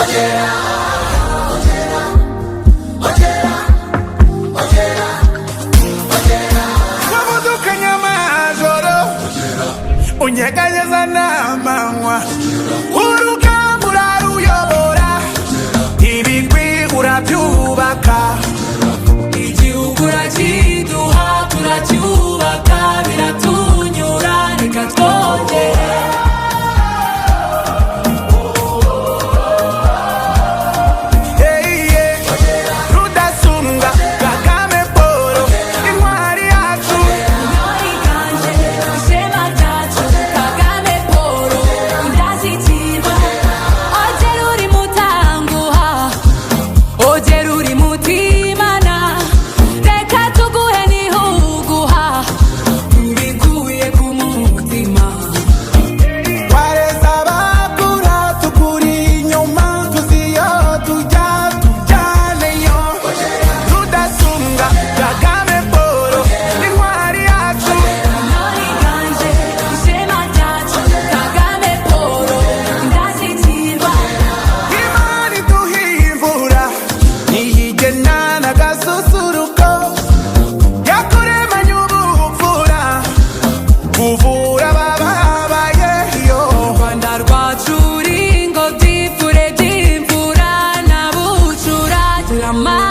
Ogera, ogera, ogera, ogera, ogera. Wavudukanye amajoro, unyeganyeza n'amanywa, urugamba uraruyobora, ibigwi urabyubaka. Igihugu urakiduha, turacyubaka, biratunyura, reka twongere. Hey, yeah. Rudasumbwa Kagame Paul, intwari yacu. Intore iganje, ishema ryacu, Kagame Paul, indashyikirwa. Ogera uri mutanguha, ogera uri mutimana, reka tuguhe n'ihuguha, tubikuye ku mutima. Wareze abakura, tukuri inyuma, tuziyo tujya tujyaneyo. Rudasumbwa Kagame Paul, intwari yacu. Intore iganje, ishema ryacu, Kagame Paul, indashyikirwa. Imana iduha imvura ntiyigena n'agasusuruko, yakuremanye ubupfura, kuvura abababaye yo. Rwanda rwacu uri ingobyi, ipfure ry'imvura na bucura, gira amahoro.